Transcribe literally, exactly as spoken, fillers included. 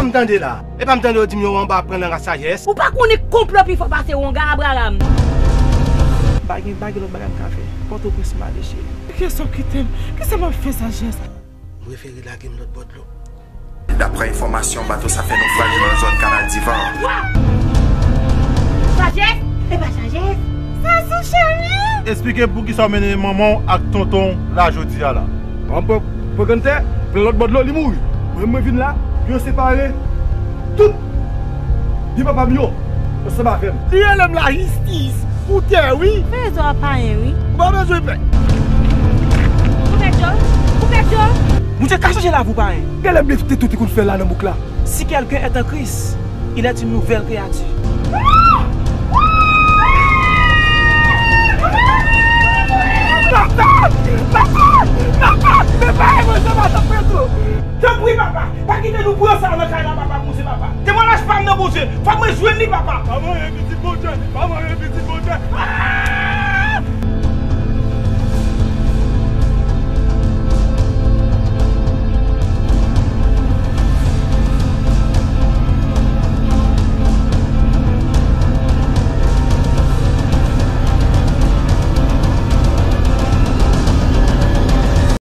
M tande la. E pa m tande yo di m yo anba ap pran nan rad sajès. Ou pa konnen konplo pi fò pase wonga Abraram. M pa gen, m pa gen lòt bagay m ka fè. Pòtoprens m ale, cheri. Kiyès w ap kite m? Kisa m ap fè, sajès? M prefere lage m lòt bò dlo. Daprè enfòmasyon, bato sa fè nofraj nan zòn Kanal Divan an. Sajès? E pa sajès? Sa sou cheri? Esplike m poukisa w mennen manman w ak tonton w la jodi a la. Manman pran, pran grann tè, pran lòt bò dlo, li mouri. Mwen, mwen vin la, yo separe tout byen papa m yo ansanm avè m. Li rele m lajistis pou tè, wi. Fè rezon a payen, wi. Ou pa bezwen pè. Ou pèdi, ou pèdi. Bondye ka chanje lavi w, payen. Genlè m te tout konn fè la nan bouk la. Si quelqu'un est en Christ, il est une nouvelle créature. Papa! Papa! Papa! Men pa evanje, papa, tanpri, papa! Pa kite nou pran sa nan kay la, papa, Bondye, papa! Temwayaj pa m nan Bondye! Fòk mwen jwenn li, papa!